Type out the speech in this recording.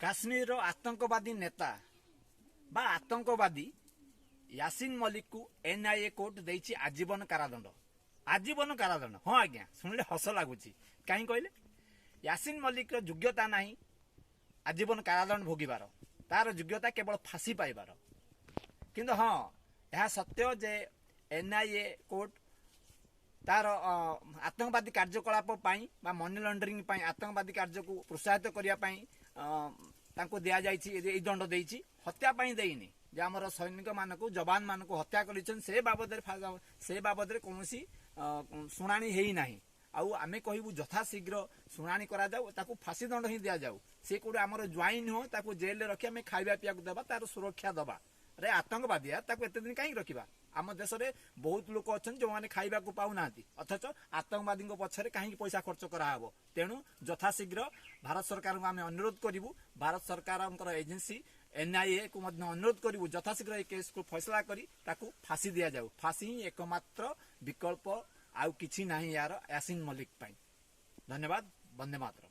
କାଶ୍ମୀରର ଆତଙ୍କବାଦୀ ନେତା ବା ଆତଙ୍କବାଦୀ ୟାସିନ ମଲ୍ଲିକକୁ ଏନ୍ଆଇଏ କୋର୍ଟ ଦେଇଛି ଆଜୀବନ କାରାଦଣ୍ଡ। ଆଜୀବନ କାରାଦଣ୍ଡ। ହଁ ଆଜ୍ଞା, ଶୁଣିଲେ ହସ ଲାଗୁଛି। କାହିଁ କହିଲେ, ୟାସିନ ମଲ୍ଲିକର ଯୋଗ୍ୟତା ନାହିଁ ଆଜୀବନ କାରାଦଣ୍ଡ ଭୋଗିବାର। ତାର ଯୋଗ୍ୟତା କେବଳ ଫାଶୀ ପାଇବାର। କିନ୍ତୁ ହଁ, ଏହା ସତ୍ୟ ଯେ ଏନ୍ଆଇଏ କୋର୍ଟ ତାର ଆତଙ୍କବାଦୀ କାର୍ଯ୍ୟକଳାପ ପାଇଁ ବା ମନି ଲଣ୍ଡରିଂ ପାଇଁ, ଆତଙ୍କବାଦୀ କାର୍ଯ୍ୟକୁ ପ୍ରୋତ୍ସାହିତ କରିବା ପାଇଁ ତାଙ୍କୁ ଦିଆଯାଇଛି, ଏଇ ଦଣ୍ଡ ଦେଇଛି। ହତ୍ୟା ପାଇଁ ଦେଇନି। ଯେ ଆମର ସୈନିକମାନଙ୍କୁ, ଯବାନମାନଙ୍କୁ ହତ୍ୟା କରିଛନ୍ତି, ସେ ବାବଦରେ କୌଣସି ଶୁଣାଣି ହେଇନାହିଁ। ଆଉ ଆମେ କହିବୁ, ଯଥାଶୀଘ୍ର ଶୁଣାଣି କରାଯାଉ, ତାକୁ ଫାଶୀ ଦଣ୍ଡ ହିଁ ଦିଆଯାଉ। ସେ କୋଉଠି ଆମର ଜ୍ୱାଇଁ ନୁହଁ, ତାକୁ ଜେଲରେ ରଖି ଆମେ ଖାଇବା ପିଇବାକୁ ଦେବା, ତାର ସୁରକ୍ଷା ଦେବା। ଆରେ ଆତଙ୍କବାଦୀଆ, ତାକୁ ଏତେ ଦିନ କାହିଁକି ରଖିବା? ଆମ ଦେଶରେ ବହୁତ ଲୋକ ଅଛନ୍ତି ଯେଉଁମାନେ ଖାଇବାକୁ ପାଉନାହାନ୍ତି, ଅଥଚ ଆତଙ୍କବାଦୀଙ୍କ ପଛରେ କାହିଁକି ପଇସା ଖର୍ଚ୍ଚ କରାହବ? ତେଣୁ ଯଥାଶୀଘ୍ର ଭାରତ ସରକାରଙ୍କୁ ଆମେ ଅନୁରୋଧ କରିବୁ, ଭାରତ ସରକାରଙ୍କର ଏଜେନ୍ସି ଏନ୍ଆଇଏ କୁ ମଧ୍ୟ ଅନୁରୋଧ କରିବୁ, ଯଥାଶୀଘ୍ର ଏ କେସ୍କୁ ଫଇସଲା କରି ତାକୁ ଫାଶୀ ଦିଆଯାଉ। ଫାଶୀ ହିଁ ଏକମାତ୍ର ବିକଳ୍ପ, ଆଉ କିଛି ନାହିଁ ୟାର ୟାସିନ ମଲ୍ଲିକ ପାଇଁ। ଧନ୍ୟବାଦ। ବନ୍ଦେ ମାତରମ୍।